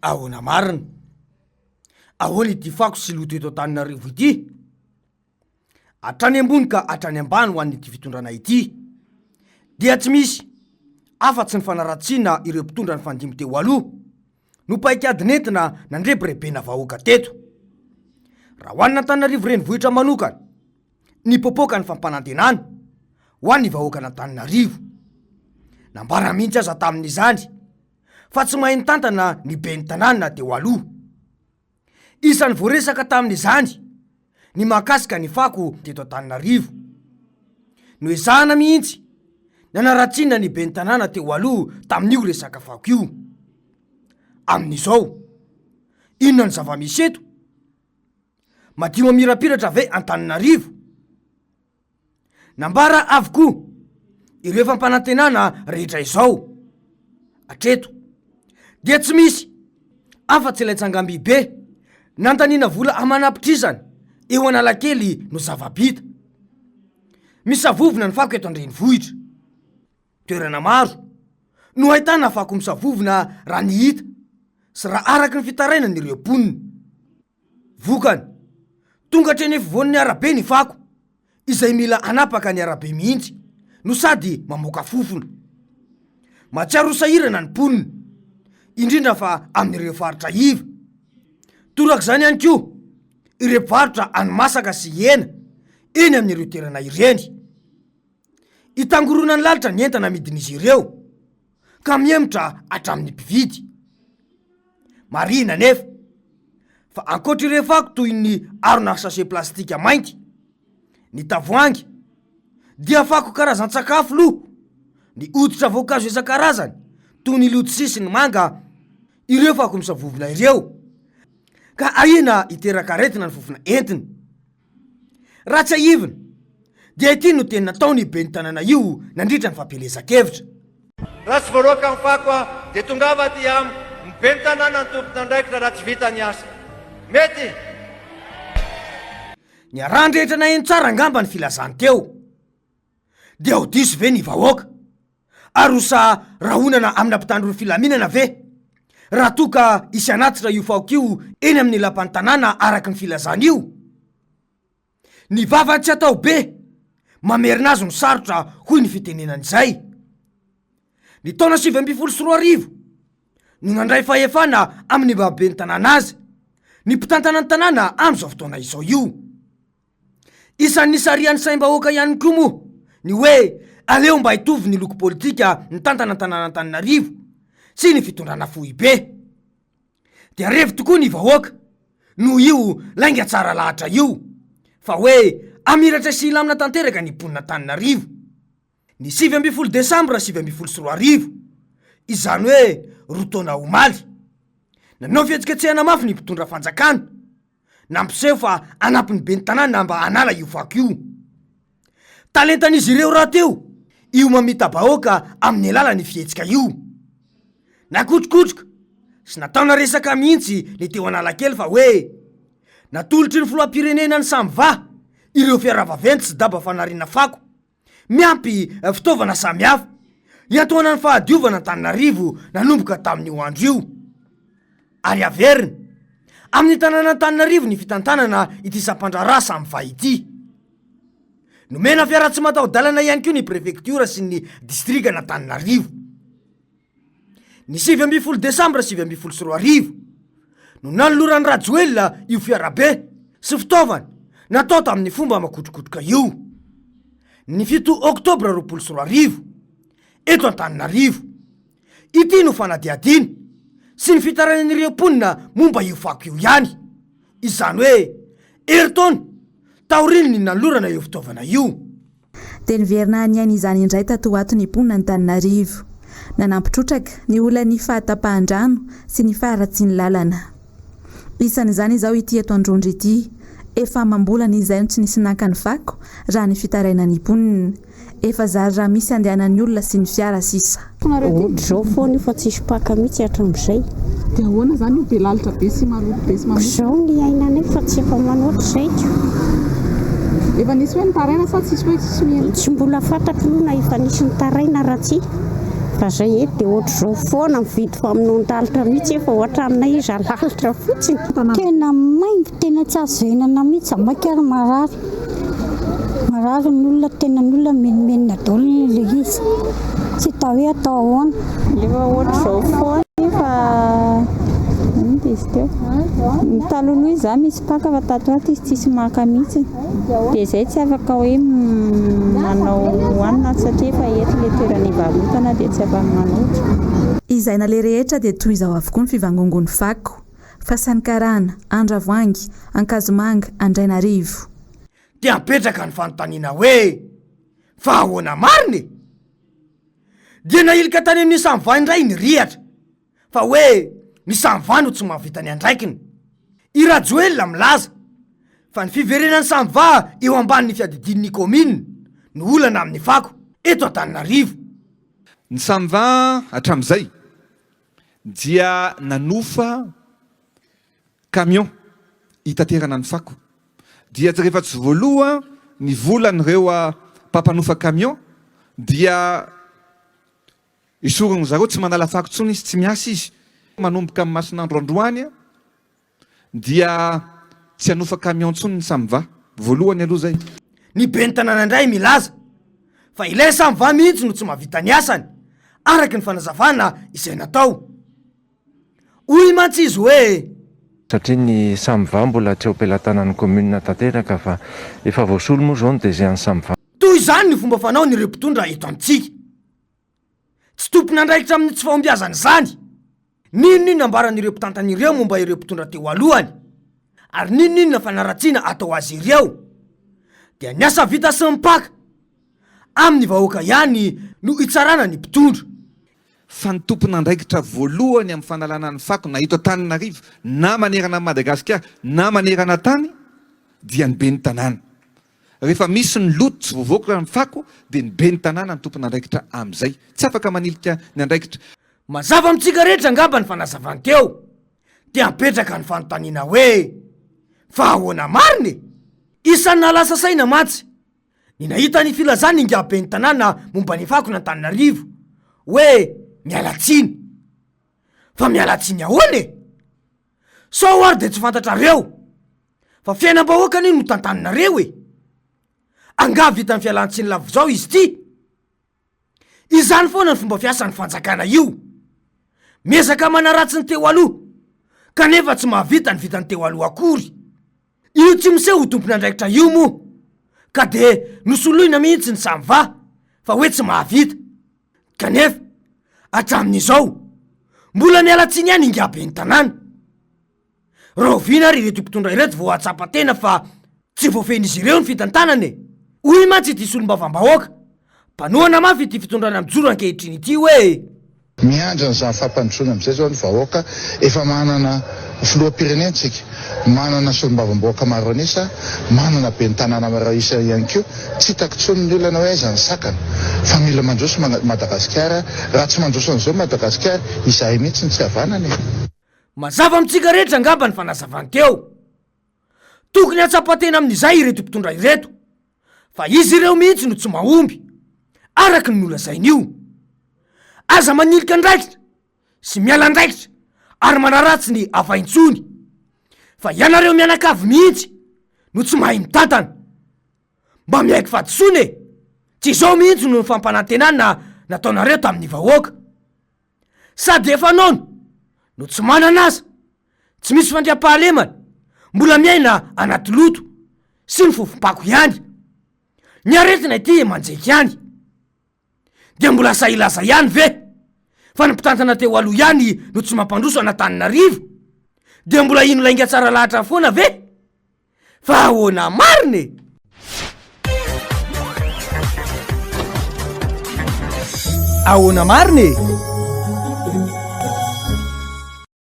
Ahoana marina? Ahoana ity fako sy loto eto Antananarivo ity? Hatrany ambony ka hatrany ambany ho an'ity fitondrana ity dia tsy misy afa-tsy ny fanaratsiana ireo mpitondra nifandimby teo aloha no paikady nentina nandrebirebena vahoaka teto. Raha ho an'Antananarivo renivohitra manokana, nipopoka ny fampanantenana ho an'ny vahoakan'Antananarivo. Nambara mihitsy aza tamin'izany fa tsy mahay mitantana ny ben'ny tanàna teo aloha. Isan'ny voaresaka tamin'izany ny mahakasika ny fako teto Antananarivo. Noezahana mihitsy nanaratsiana ny ben'ny tanàna teo aloha tamin'io resaka fako io. Amin'izao, inona ny zava-misy eto? Madio mamirapiratra ve Antananarivo? Nambara avokoa ireo fampanantenana rehetra izao. Hatreto dia tsy misy afa-tsy ilay tsangamby be nandaniana vola aman'apitrisany eo Analakely no zava-bita. Misavovona ny fako eto an-drenivohitra. Toerana maro no ahitana fako misavovona raha ny hita sy raha araka ny fitarainan'ireo mponina. Vokany, tonga hatreny afovoan'ny arabe ny fako, izay mila hanapaka ny arabe mihitsy no sady mamoaka fofona. Mahatsiaro ho sahirana ny mponina, indrindra fa amin'ireo faritra iva. Torak'izany ihany koa ireo mpivarotra hani-masaka sy hena eny amin'ireo toerana ireny. Itangoronan'ny lalitra ny entana amidin'izy ireo ka mihemotra hatramin'ny mpividy. Marihina anefa fa ankoatra ireo fako toy ny harona sachet plastika mainty, ny tavoahangy dia fako karazan-tsakafo lo, ny hoditra voankazo isan-karazany toy ny lodsia sy ny manga ireo fako misavovona ireo ka ahiana hiteraka aretina ny fofona entiny. Raha tsiahivina dia ity no teny nataon'io ben'ny tanàna io nandritra ny fampielezan-kevitra. Raha tsy voaroaka ny fako aho dia tongava aty amiko, ny ben'ny tanàna no tompon'andraikitra raha tsy vita ny asa. Mety? Niarahan-drehetra naheno tsara angamba ny filazany teo. Dia ho diso ve ny vahoaka? Ary ho sahy rahonana amina mpitandro ny filaminana ve raha toa ka hisy hanatitra io faoka io eny amin'ny lapan'ny tanàna araka ny filazany io? Ny vava tsy atao be, mamerina azy no sarotra hoy ny fitenenana izay. Ny taona 2019 no nandray fahefana amin'ny maha ben'ny tanàna azy ny mpitantana ny tanàna amin'izao fotoana izao io. Isan'ny nisarihan'ny saim-bahoaka ihany koa moa ny hoe aleo mba hitovy ny loko politika mitantana ny tanàn'Antananarivo sy ny fitondrana foibe. Dia revo tokoa ny vahoaka noho io lainga tsara lahatra io fa hoe hamiratra sy hilamina tanteraka ny mponin'Antananarivo. Ny 19 desambra 2019, izany hoe roa taona omaly, nanao fihetsiketsehana mafy ny mpitondra fanjakana, nampiseho fa hanampy ny ben'ny tanàna mba hanala io fako io. Talentan'izy ireo rahateo io mamita-bahoaka amin'ny alalan'ny fihetsika io. Nakotrokotroka sy nataona resaka mihitsy ny teo Analakely fa hoe natolotry ny filoham-pirenena ny Samva ireo fiara vaventy sy daba fanariana fako miampy fitaovana samihafa hiantohana ny fahadiovana Antananarivo nanomboka tamin'io andro io. Ary averina amin'ny tanàn'Antananarivo ny fitantanana ity sampandraharaha Samva ity. Nomena fiara tsy mataho-dalana ihany koa ny prefektiora sy ny distrikan'Antananarivo. Ny 19 desambra 2019 no nanoloran'i Rajoelina io fiarabe sy fitaovana natao tamin'ny fomba makotrokotroka io. Ny 7 oktobra 2020, eto Antananarivo. Ity no fanadihadiana sy ny fitarainan'ireo mponina momba io fako io ihany, izany hoe herintaona taorian'ny nanolorana io fitaovana io. Dia niverina niaina izany indray tato ho ato ny mponin'Antananarivo. Nanampy trotraka ny olan'ny fahatapahan-drano sy ny faharatsian'ny lalana. Isan'izany izao ity eto Androndra ity. Efa amam-bolana izay no tsy nisy naka ny fako raha ny fitarainan'ny mponina. Efa zary raha misy andehanan'ny olona sy ny fiara sisa. Ohatr'izao foana io fa tsisy mpaka mihitsy hatramin'izay. Dia ahoana izany io be lalitra be sy maloto be sy mamotika? Izao ny iainanay fa tsy efa manoatra izay ko. Efa nisy hoe nitaraina sa tsisy hoe tsisy miheno? Tsy mbola fantatro aloha na efa nisy nitaraina raha tsia. Fa zay eto dia ohatr'izao foana mividy famonoan-dalitra mihitsy efa ao an-tranonay izy alalitra fotsiny. Tena maimbo, tena tsy azo iainana mihitsy, maika ary marary. Marary ny olona, tena ny olona mimenomenona daholo ilay izy. Tsy hita hoe atao ahoana. Efa ohatr'izao foana fa inona izy teo? Taloha aloha izaho misy mpaka fa tato ho ato izy tsisy maka mihitsy. Dia izay tsy afaka hoe manao hohanina satria efa eto ilay toerana ivarotana dia tsy afaka manoatra. Izay naleha rehetra dia toy izao avokoa ny fivangongon'ny fako. Fasan'ny Karana, Andravoahangy, Ankazomanga, Andrainarivo. Dia apetraka ny fanontaniana hoe, fa ahoana marina e? Dia nahilika tany amin'ny Samva indray ny rihatra. Fa hoe ny Samva no tsy mahavita ny andraikiny. I Rajoelina milaza fa ny fiverenan'ny Samva eo ambanin'ny fiadidian'ny kaominina no olana amin'ny fako eto Antananarivo. Ny Samva hatramin'izay dia nanofa camion hitaterana ny fako. Dia rehefa tsy voaloa ny volan'ireo mpampanofa camion dia Esoriny zareo tsy manala fako tsony izy tsy miasa izy. Manomboka amin'ny mason'andro androany dia tsy hanofa camion tsony ny Samva. Voalohany aloha zay. Ny ben'ny tanàna indray milaza fa ilay Samva mihitsy no tsy mahavita ny asany, araka ny fanazavana izay natao. Hoy mantsy izy hoe. Satria ny Samva mbola tsy eo am-pelatanan'ny commune tanteraka fa efa voasolo moa izao ny DG an'ny Samva. Toy izany ny fomba fanaon'ireo mpitondra eto amintsika. Tsy tompon'andraikitra amin'ny tsy fahombiazana izany. N'inon'inona ambaran'ireo mpitantana ireo momba ireo mpitondra teo alohany, ary n'inon'inona fanaratsiana atao azy ireo, dia ny asa vita sy mipaka amin'ny vahoaka ihany no itsarana ny mpitondra. Fa ny tompon'andraikitra voalohany amin'ny fanalana ny fako na eto Antananarivo na manerana an'i Madagasikara na manerana tany dia ny ben'ny tanàna. Rehefa misy ny loto tsy voavoaka ny fako dia ny ben'ny tanàna no tompon'andraikitra amin'izay. Tsy afaka manilika ny andraikitra. Mazava amintsika rehetra angamba ny fanazavany teo. Dia apetraka ny fanontaniana hoe, fa ahoana marina e? Isan'ny nahalasa saina mantsy ny nahita ny filazan'ny ingahy ben'ny tanàna momba ny fakon'Antananarivo hoe miala tsiny. Fa miala tsiny ahoana e? Sao ary dia tsy fantatrareo fa fiainam-bahoaka anie no tantaninareo e! Angaha vitan'ny fialan-tsiny lavizao izy ity? Izany foana ny fomba fiasan'ny fanjakana io. Miezaka manaratsy ny teo aloha kanefa tsy mahavita ny vitan'ny teo aloha akory. Io tsy miseho ho tompon'andraikitra io moa ka dia nosoloina mihitsy ny Samva fa hoe tsy mahavita. Kanefa hatramin'izao mbola miala tsiny ihany ingahy ben'ny tanàna. Rahoviana ary ireto mpitondra ireto vao hahatsapa tena fa tsy voafehin'izy ireo ny fitantanana e? Hoy mantsy ity solombavambahoaka mpanohana mafy ity fitondrana mijoro ankehitriny ity hoe. Miandry an'izany fampandrosoana amin'izay izao ny vahoaka, efa manana filoham-pirenena isika, manana solombavambahoaka maro an'isa, manana ben'ny tanàna maro isa ihany koa, tsy hitako intsony ny olana hoe aiza ny sakana fa mila mandroso Madagasikara, raha tsy mandroso an'izao Madagasikara, izahay mihitsy no tsy havanana e. Mazava amintsika rehetra angamba ny fanazavany teo. Tokony hahatsapa tena amin'izay ireto mpitondra ireto fa izy ireo mihitsy no tsy mahomby, araka ny nolazainy io. Aza manilika andraikitra sy miala andraikitra ary manaratsy ny hafa intsony fa ianareo mianakavy mihitsy no tsy mahay mitantana. Mba miaiky fahadisoana e! Tsy izao mihitsy no fampanantenana nataonareo tamin'ny vahoaka. Sady efa noana no tsy manana asa, tsy misy fandriampahalemana, mbola miaina anaty loto sy ny fofom-pako ihany. Ny aretina ity manjeky ihany. Dia mbola sahy hilaza ihany ve fa ny mpitantana teo aloha ihany no tsy mampandroso an'Antananarivo? Dia mbola hino lainga tsara lahatra foana ve? Fa ahoana marina e? Ahoana marina e?